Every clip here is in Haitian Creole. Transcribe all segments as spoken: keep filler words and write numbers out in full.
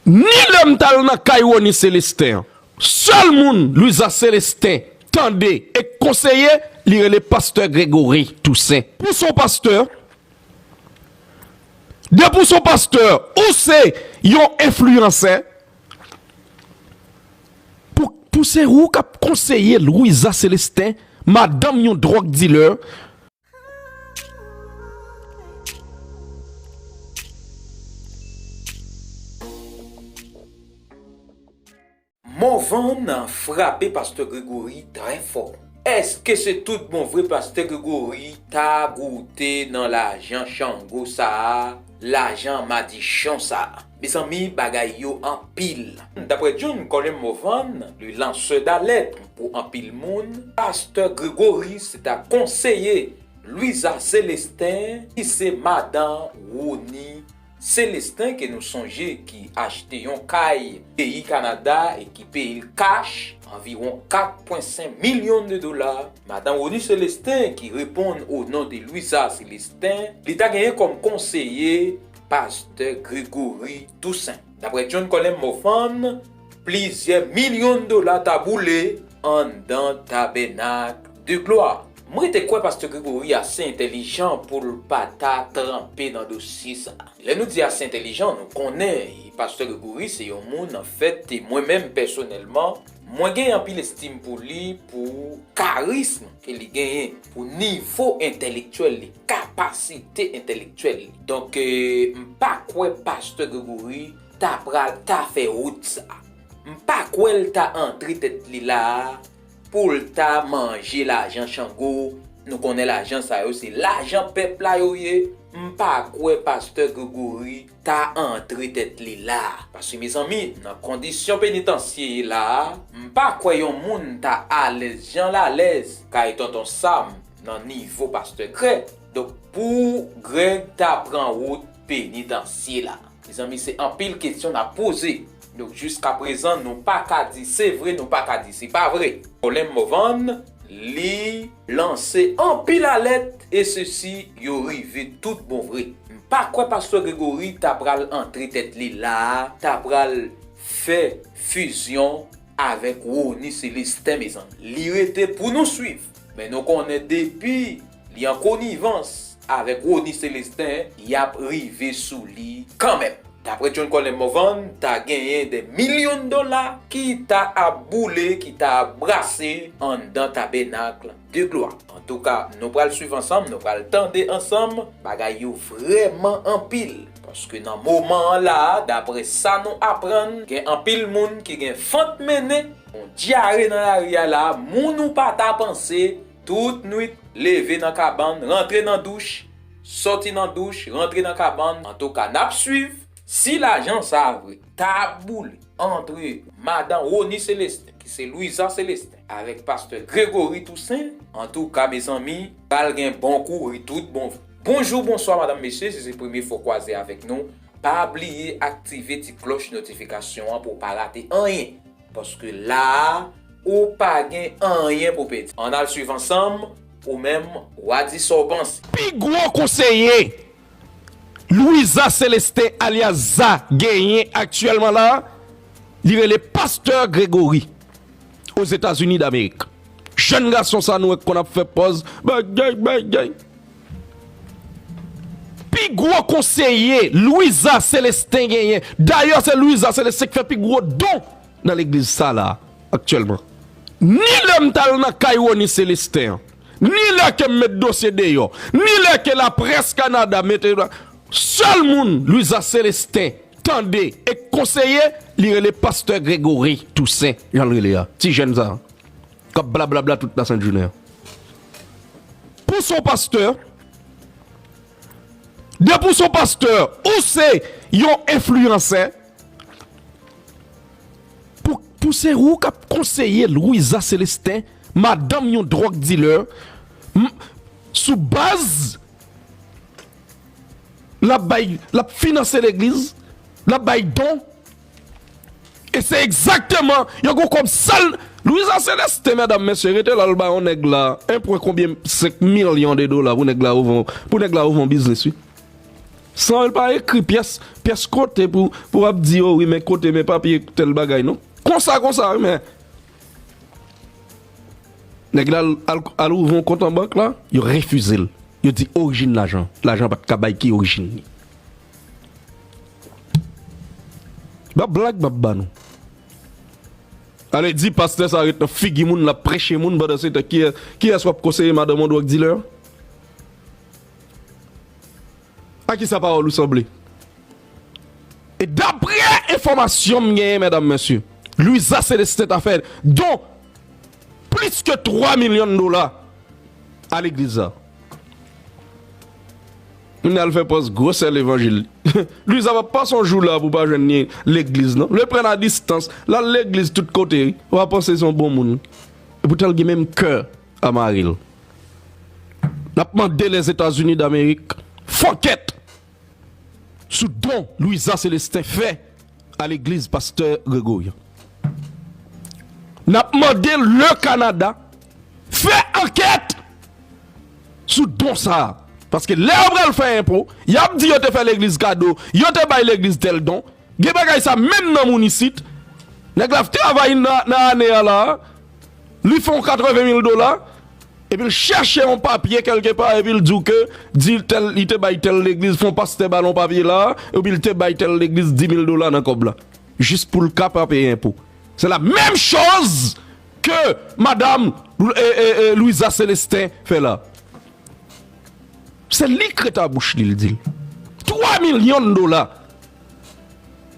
Ni lè m t al nan kay Rony Célestin an, sèl moun Louisa Célestin tande e konseye, li rele pastè Gregory Toussaint. Pou son pastè, depi w son pastè, ou se yon enfliyansè. Pou, pou se ou k ap konseye Louisa Célestin, madanm yon drug dealer, Morvan frape pastè Gregory trè fò. Èske se tout bon vre pastè Gregory ta goute nan lajan chango sa a, lajan madichon sa a? Mezanmi, bagay yo anpil. Daprè John Colin Morvan, le lanceur d'alerte pou anpil moun, pastè Gregory se ta konseye Louisa Célestin, ki se madan Rony Célestin, ke nou sonje ki achte yon kay peyi Kanada e ki peye l kach, anviwon kat pwen senk milyon de dola. Madan Rony Célestin, ki reponn o non de Louisa Célestin, li ta genyen kòm konseye pastè Gregory Toussaint. Daprè John Colin Morvan, plizyè milyon dola ta boule anndan Tabènak de Glwa. Mwen te kwè pastè Gregory ase entèlijan pou l pa ta tranpe nan dosye sa. Lè nou di ase entèlijan, nou konnen pastè Gregory se yon moun, anfèt, mwen menm pèsonèlman, mwen gen anpil estim pou li, pou karism ke li genyen, pou nivo entèlektyèl li, kapasite entèlektyèl li. Donk, eh, m pa kwè pastè Gregory ta pral ta fè wout sa. M pa kwè l ta antre tèt li la a pou l ta manje lajan chango. Nou konnen lajan sa yo se lajan pèp la yo ye. M pa kwè pastè Gregory ta antre tèt li la a. Paske mezanmi, nan kondisyon penitansye ye la a, m pa kwè yon moun ta alèz jan l alèz kay tonton Sam nan nivo pastè Greg. Donk pou Greg ta pran wout penitansye la. Mezanmi, se anpil kesyon n ap poze. Donk jiskaprezan, nou pa ka di se vre, nou pa ka di se pa vre. Colin Morvan, li lanse anpil alèt e sesi yo rive tout bon vre. M pa kwè pastè Gregory ta pral antre tèt li la a, ta pral fè fizyon avèk Rony Célestin, mezanmi. Li rete pou nou swiv. Men nou konnen depi li an konivans avèk Rony Célestin, y ap rive sou li kanmenm. Daprè John Colin Morvan, ta genyen de milyon dola ki ta ap boule, ki ta ap brase anndan Tabènak de Glwa. Antouka, nou pral swiv ansanm, nou pral tande ansanm, bagay yo vrèman anpil. Paske nan moman an la a, daprè sa nou aprann, gen anpil moun ki gen vant mennen, yon dyare nan lari a la a, moun ou pa ta panse, tout nwit, leve nan kabann, rantre nan douch, sòti nan douch, rantre nan kabann. Antouka, n ap swiv si lajan sa a vre ta ap boule antre madan Rony Célestin, ki se Louisa Célestin, avèk pastè Gregory Toussaint. Antouka, mezanmi, pral gen bon kouri tout bon vre. Bonjou, bonswa, madanm, mesye, si se premye fwa w kwaze avèk nou, pa bliye aktive ti klòch notifikasyon an pou w pa rate anyen. Paske la a, ou pa gen anyen pou pèdi. Ann al swiv ansanm, ou menm, w a di sa w panse. Pi gwo konseye Louisa Célestin alyas Za genyen aktyèlman la, li rele pastè Gregory, Ozetazini Damerik. Jèn gason sa nou wè k konn ap fè pòz, bagay, bagay. Pi gwo konseye Louisa Célestin genyen. Dayè, se Louisa Célestin ki fè pi gwo don nan legliz sa la aktyèlman. Ni lè m t al nan kay Rony Célestin an, ni lè ke m met dosye deyò, ni lè ke laprès Kanada mete, sèl moun Louisa Célestin tande e konseye, li rele pastè Gregory Toussaint, jan l rele a. Ti jèn sa a k ap blablabla tout lasent jounen an. Pou son pastè, depi w son pastè, ou se yon enfliyansè. Pou, pou se ou k ap konseye Louisa Célestin, madanm yon drug dealer, m, sou baz l ap bay, l ap finanse legliz, l ap bay don. E se egzakteman, yo gon kòb sal. Louisa Célestin, medam, mesye, rete la, l ba yon nèg la, en pwen konbyen, senk milyon de dola pou nèg la ouvè, pou nèg la ouvè yon biznis, wi. San l pa ekri pyès, pyès kote pou, pou ap di, o wi, men kote, men papye, tèl bagay, non. Konsa, konsa, wi, men. Nèg la al, al, al ouvri yon kont an bank la, yo refize l. Yo di orijin lajan. Lajan pa t ka bay ki orijin li. Ba blag m ap ba nou. Ale di pastè sa ret nan figi moun, l ap preche moun, pandan se tan kiyès, kiyès w ap konseye madanm yon drug dealer? A kisa pawòl ou sanble? E daprè enfòmasyon m genyen, medam, mesye, Louisa Célestin ta fè don plis ke twa milyon dola a legliz la. Moun al fè pòz gwosè levanjil. Louisa p ap pase yon jou la pou pa jwenn ni legliz, non. L pran a distans. L al legliz tout kote, wi. W a panse se yon bon moun. Epoutan l gen menm kè a mari l. N ap mande Lèzetazini Damerik fè ankèt sou don Louisa Célestin fè a legliz pastè Gregory. N ap mande le Canada fè ankèt sou don sa a. Paske lè yo pral fè enpo, y ap di yo te fè legliz kado, yo te bay legliz tèl don. Gen bagay sa menm nan moun isit. Nèg la ap travay nan, nan ane a la. Li fè yon katreven mil dola. Epi l chèche yon papye kèlkepa, epi l di w ke di tèl, li te bay tèl legliz, fè yon pastè ba l yon papye la, epi l te bay tèl legliz di mil dola nan kòb la. Jis pou l ka pa peye enpo. Se la menm choz ke madam, e, e, e, Louisa Célestin fè la. Se li k ret a bouch li, l di l. Twa milyon dola.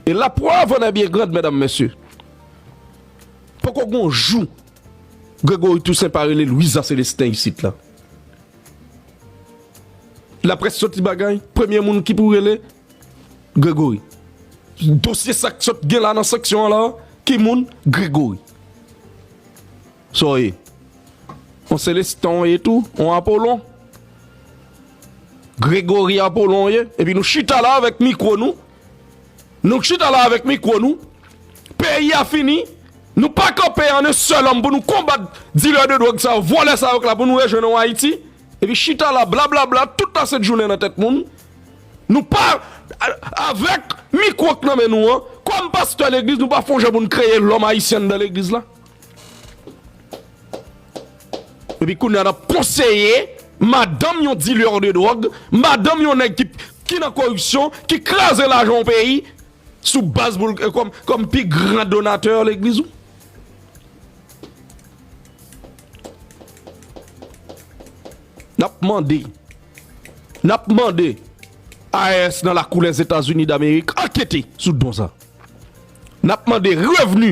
E la preuve en est bien grande, medam, mesye. Poko gon jou Gregory Toussaint pa rele Louisa Célestin isit la. Laprès soti bagay, premye moun ki pou rele, Gregory. Dosye sa k sot gen la nan sanksyon an la, ki moun? Gregory. Sa w ye? On Selestin w ye tou, on Apolon. Gregory Apolon w ye. Epi nou chita la avèk mikwo nou. Nou chita la avèk mikwo nou. Peyi a fini. Nou pa kanpe an en sèl òm pou nou konbat dilè de dwòg sa yo, vòlè sa yo k la pou nou rejwenn nou Ayiti. Epi chita la, blablabla, tout la sent jounen nan tèt moun. Nou pa, a-, avèk mikwo k nan men nou an, kòm pastè legliz, nou pa fè yon jan pou n kreye lòm ayisyen anndan legliz la. Epi kounye a n ap konseye madanm yon dilè de dwòg, madanm yon nèg ki, ki nan koripsyon, ki kraze lajan yon peyi, sou baz pou l, e, kòm, kòm pi gran donatè legliz ou. N ap mande, n ap mande I R S nan lakou Lèzetazini Damerik ankete sou don sa. N ap mande Revni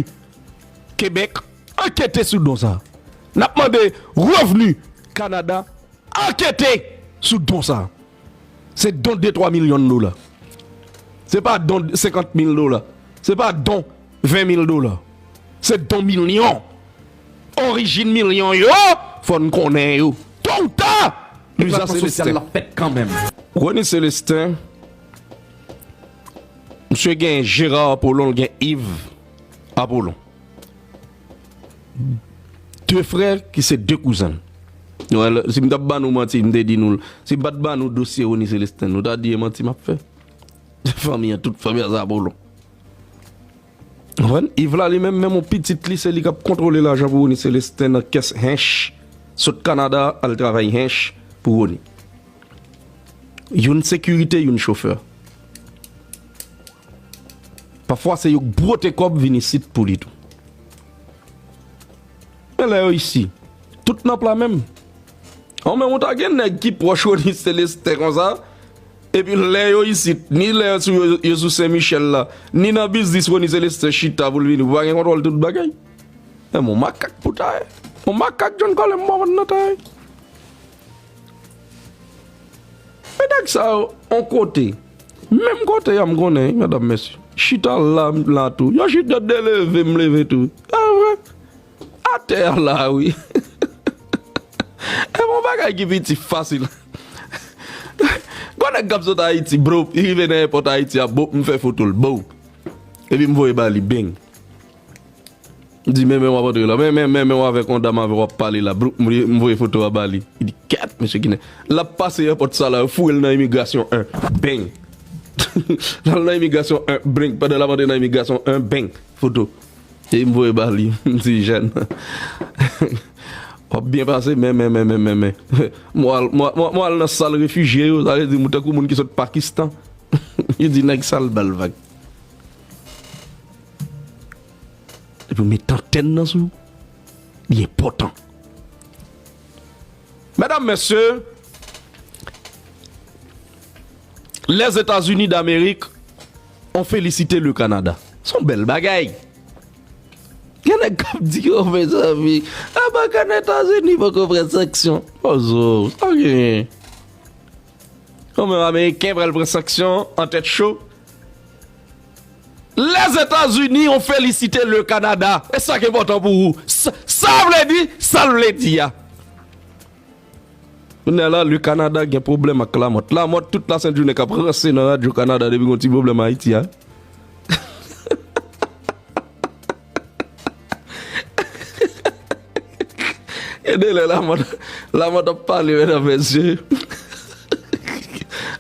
Kebèk ankete sou don sa. N ap mande Revni Kanada ankete sou don sa. Se don de twa milyon dola. Se pa don senkant mil dola. Se pa don ven mil dola. Se don milyon. Orijin milyon yo, fò n konnen yo. To ou ta, Louisa Selestin. Rony Selestin, misye gen Gérard Apollon, l gen Yves Apollon. De frè ki se de kouzen. Nou wè, si m t ap ba nou manti, m te di nou l. Si m pa t ba nou dosye Rony Selestin, nou ta di e manti m ap fè. Fanmi an, tout fanmi an se Apollon. Konprann? Yves la, li menm, menm yon pitit li, se li k ap kontwole lajan pou Rony Selestin nan kès Hinche. Sot Kanada, al travay Hinche pou Rony. Youn sekirite, youn chofè. Pafwa, se yo k bwote kòb vin isit pou li tou. Men lè yo isi, tout nan pla menm. An, men ou ta gen nèg ki pwòch Rony Selestin konsa, epi lè yo isit, ni lè yo sou, yo, yo sou Sen Michèl la, ni nan biznis Rony Selestin chita pou l vini, ou pa gen kontwòl tout bagay. Men yon makak pou ta ye. Yon makak John Colem mò konn nan ta ye. Men nèg sa yo, on kote. Menm kote a m konnen, medam, mesye. Chita la, m la tou. Yo chita, yo leve, m leve tou. A vre? Atè a la, wi. E yon bagay ki piti fasil. Gon nèg k ap sot Ayiti, bro, li rive nan èpòt Ayiti a, bro, m fè foto l, bro. Epi m voye ba li, beng. M di, men, men w ap antre la. Men, men, men, men w avèk yon dam avè w ap pale la. Bro, m voye, m voye foto a ba li. Li di, kèt, mesye Ginen. L ap pase èpòt sa la, yo foure l nan imigrasyon en. Beng. L al nan imigrasyon, en, beng. Pandan l ap antre nan imigrasyon, en, beng. Foto. E m voye ba li, m di, "Jèn, w ap byen pase, men, men, men, men, men, men." Mwen al, mwen, mwen, mwen al nan sal refijye yo, sa vle di, mwen tankou moun ki sot Pakistan. Yo di, "Nèg sa al ba l vag." Epi w met antèn nan sou, li enpòtan. Medam, mesye, Lèzetazini Damerik ont félicité le Canada. Se yon bèl bagay. Gen nèg k ap di yo, mezanmi, anba kan Etazini poko pran sanksyon. Ozo, sa w genyen? Ou menm Ameriken pral pran sanksyon an tèt cho. Les États-Unis ont félicité le Canada. E sa ki enpòtan pou ou. Sa, sa vle di, sa l vle di a. Kounye a la, le Canada gen pwoblèm ak Lamòt. Lamòt, tout lasent jounen k ap ranse nan radyo Kanada depi gon ti pwoblèm Ayiti a. Gen de lè Lamòt, Lamòt ap pale, medam, mesye.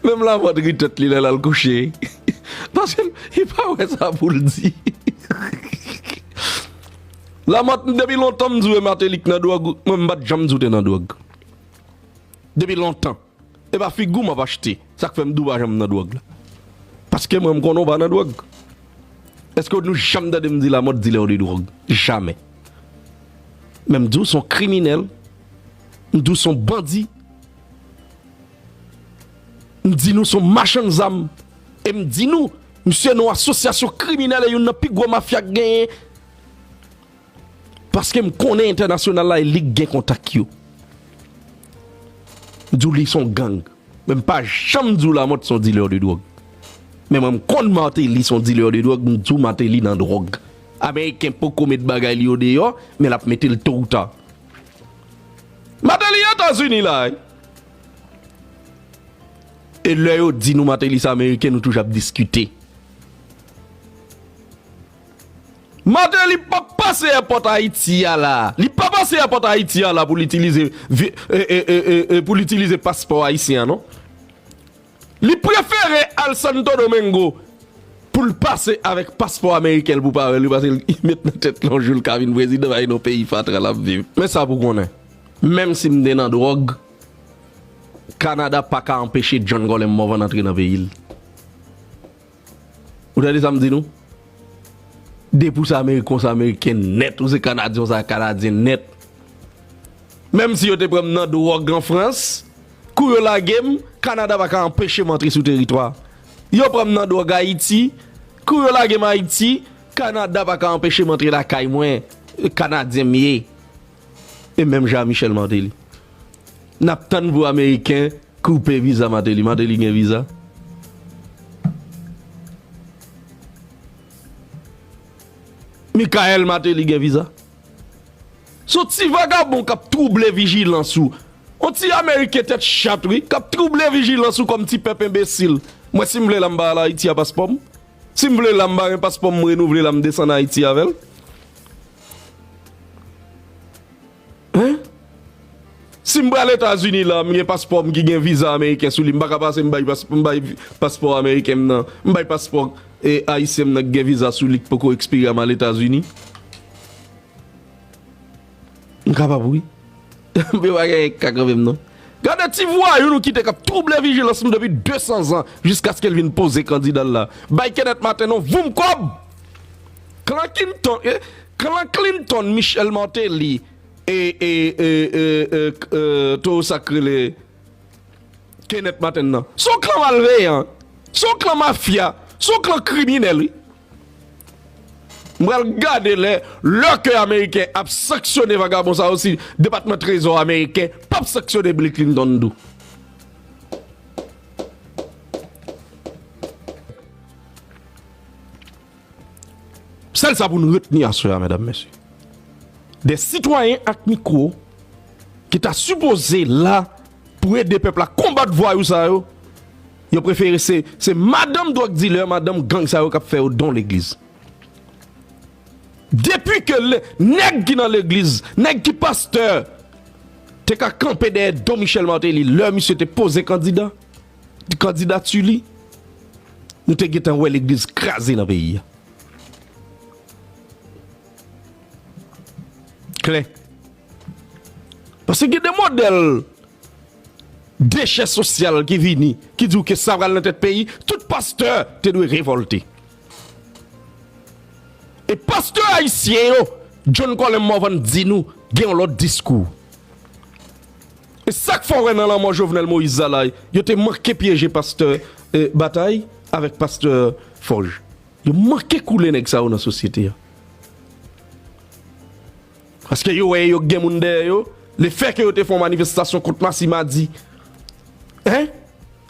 Menm Lamòt ri tèt li lè l al kouche. Paske li pa wè sa pou l di. Lamòt, depi lontan m di w Martelly k nan dwòg, mwen m pa t janm di w te nan dwòg. Depi lontan. E pa figi w m ap achte. Sa k fè m di w pa janm nan dwòg la. Paske mwen, m konnen w pa nan dwòg. Èske nou janm tande m di Lamòt dilè de dwòg? Jamè. Men m di w se yon kriminèl. M di w se yon bandi. M di nou se yon machann zam. E m di nou, misye nan yon asosyasyon kriminèl e youn nan pi gwo mafya k genyen. Paske m konnen entènasyonal la e li k gen kontak yo. M di w li se yon gang. Men m pa janm di w Lamòt se yon dilè de dwòg. Men mwen m konn Martelly se yon dilè de dwòg, m di w Martelly nan dwòg. Ameriken poko met bagay li yo deyò, men l ap mete l to ou ta. Martelly Etazini la, wi. E lè yo di nou Martelly se Ameriken, nou toujou ap diskite. Martelly p ap pase èpòt Ayiti a la. Li p ap pase èpòt Ayiti a la pou l itilize vi-, e, e, e, e, e, pou l itilize paspò ayisyen an, non. Li prefere al Santo Domingo pou l pase avèk paspò ameriken l pou pa wè l, paske l met nan tèt li yon jou l ka vin prezidan, pa gen yon peyi fatra l ap viv. Men sa pou konnen, menm si m te nan dwòg, Kanada pa ka anpeche John Colem Morvan antre nan peyi l. Ou tande sa m di nou? Depi w se Ameriken, w se Ameriken nèt, ou se Kanadyen, w se Kanadyen nèt. Menm si yo te pran m nan dwòg an Frans, kou yo lage m, Kanada pa ka anpeche m antre sou teritwa. Yo pran m nan dwòg Ayiti, kou yo lage m Ayiti, Kanada pa ka anpeche m antre lakay mwen, Kanadyen m ye. E menm jan a Michel Martelly. N ap tann pou Ameriken koupe viza Martelly. Martelly gen viza? Michael Martelly gen viza? Se yon ti vagabon k ap twouble vijilans ou. Yon ti Ameriken tèt chat, wi, k ap twouble vijilans ou kòm ti pèp enbesil. Mwen, si m vle la, m ba al Ayiti a paspò m. Si m vle la, m ba gen paspò m, m renouvle la, m desann Ayiti avè l. Hein? Si m pral Etazini la, m gen paspò m ki gen viza ameriken sou li, m pa ka pase m bay pas-, m bay paspò ameriken m nan, m bay paspò, e, ayisyen m nan ki gen viza sou li k poko ekspire a m al Etazini. M kapab, wi. Yo pa gen ka kanpe m, non. Gade ti vwayou nou kite k ap twouble vijilans nou depi de san zan, jiskaske l vin poze kandida l la. Bay Kenneth Martin yon voum kòb! Klan Clinton, eh, Klan Clinton, Michel Martelly, e, e, e, e, e, e, toro sa k rele Kenneth Martin nan. Se yon klan malveyan. Se yon klan mafya. Se yon klan kriminèl, wi. M pral gade lè, lè ke Ameriken ap sanksyone vagabon sa yo, si Depatman Trezò Ameriken p ap sanksyone Bill Clinton tou. Sèl sa pou n retni aswè a, medam, mesye. De sitwayen ak mikwo ki ta sipoze la pou ede pèp la konbat vwayou sa yo, yo prefere se, se madanm dwòg dilè, madanm gang sa yo k ap fè yo don legliz. Depi ke le, nèg ki nan legliz, nèg ki pastè, te ka kanpe dèyè don Michel Martelly, lè misye te poze kandida, kandidati li, Nou te gentan wè legliz kraze nan peyi a. Klè. Paske gen de modèl dechè sosyal ki vini, ki di w ke sa pral nan tèt peyi, tout pastè te dwe revòlte. E pastè ayisyen yo, John Colem Morvan di nou, gen yon lòt diskou. E sa k fè w wè nan lanmò Jovenel Moïse la, yo te manke pyeje pastè, eh, Batay avèk pastè Forge. Yo manke koule nèg sa yo nan sosyete a. Paske yo wè yo gen moun dèyè yo, lefètke yo te fè yon manifestasyon kont Massy Madi, en?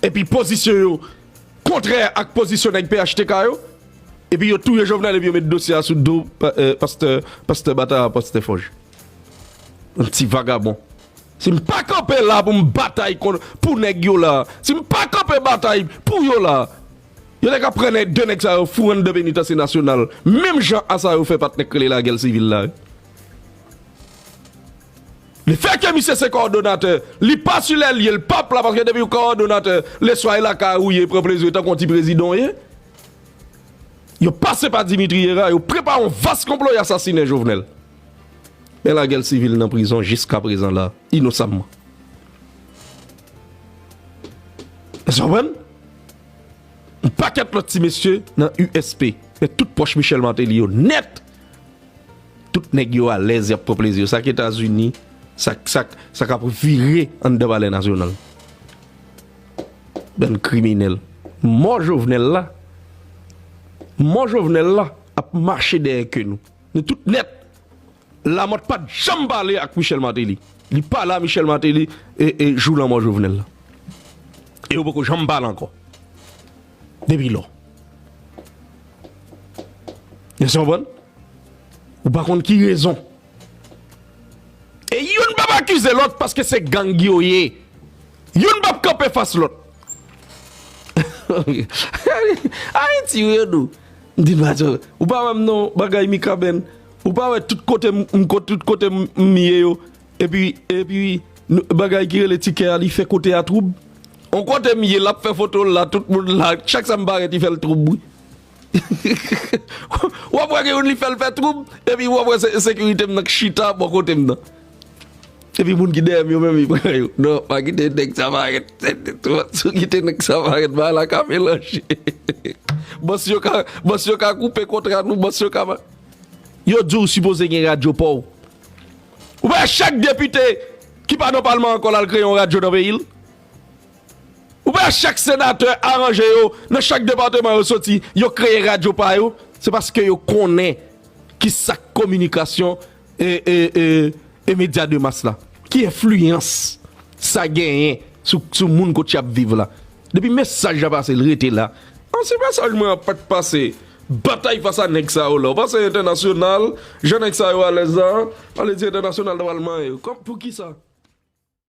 Epi pozisyon yo kontrè ak pozisyon nèg P H T K yo, epi yo touye Jovenel epi yo met dosye a sou do pa-, eh, pastè, pastè Batay, pastè Forge. Yon ti vagabon. Si m pa kanpe la pou m batay kon, pou nèg yo la, si m pa kanpe batay pou yo la, yo te ka pran nèg, de nèg sa yo foure anndan penitansye nasyonal. Menm jan a sa yo fè patnè k rele lagè sivil la. Lefètke misye se kowòdonatè, li pa sou lè l ye, l p ap la, paske depi w kowòdonatè, leswa e lakay ou ye, pran plezi w tankou yon ti prezidan w ye. Yo pase pa Dimitri Hérard, yo prepare yon vas konplo, y asasinen Jovenel. Men lagè sivil nan prizon jiskaprezan la, inosamman. Èske w konprann? Yon pakèt lòt ti mesye nan U S P, men tout pwòch Michel Martelly yo nèt. Tout nèg yo alèz, y ap pran plezi yo. Sa k Etazini, sa, sa, sa k ap vire anndan Palè Nasyonal. Bann kriminèl. Mò Jovenel la, mò Jovenel la ap mache dèyè ke nou. Nou tout nèt. Lamòt pa t janm pale ak Michel Martelly. Li pale a Michel Martelly e, e jou lanmò Jovenel la. E yo poko janm pale ankò. Depi lò. Èske w konprann? Ou pa konn ki rezon. E youn p ap akize lòt paske se gang yo ye. Youn p ap kanpe fas lòt. Ayiti, wi, nou. M di, "Patyon, ou pa wè m non, bagay Mikaben. Ou pa wè tout kote m, m ko-, tout kote m, m ye yo. Epi, epi, nou, bagay ki rele tikè a, li fè kote a twoub. On kote m ye, l ap fè foto l la, tout moun la, chak sa m parèt, li fè l twoub, wi." W ap wè gen youn li fè l fè twoub, epi w ap wè se-, sekirite m nan k chita bò kote m nan. Epi moun ki dèyè m yo menm, li pran yo. Non, pa kite nèg sa parèt. Si w kite nèg sa parèt, bagay la ka melanje. Bòs yo ka, bòs yo ka koupe kontra nou, bòs yo ka ma-, yo di w sipoze gen radyo pa w. Ou pa wè chak depite ki pa nan palman ankò l al kreye yon radyo nan peyi l? Ou pa wè chak senatè aranje yo, nan chak depatman yo soti, yo kreye radyo pa yo? Se paske yo konnen ki sa k kominikasyon e, e, e, e medya de mas la. Ki enfliyans sa genyen sou, sou moun kote y ap viv la? Depi mesaj la pase, l rete la. Ansyen mesaj mwen an pa t pase. Batay fas a nèg sa yo la. Ou panse entènasyonal, jan nèg sa yo alèz la, ale di entènasyonal ta pral manyen yo. Kòm, poukisa?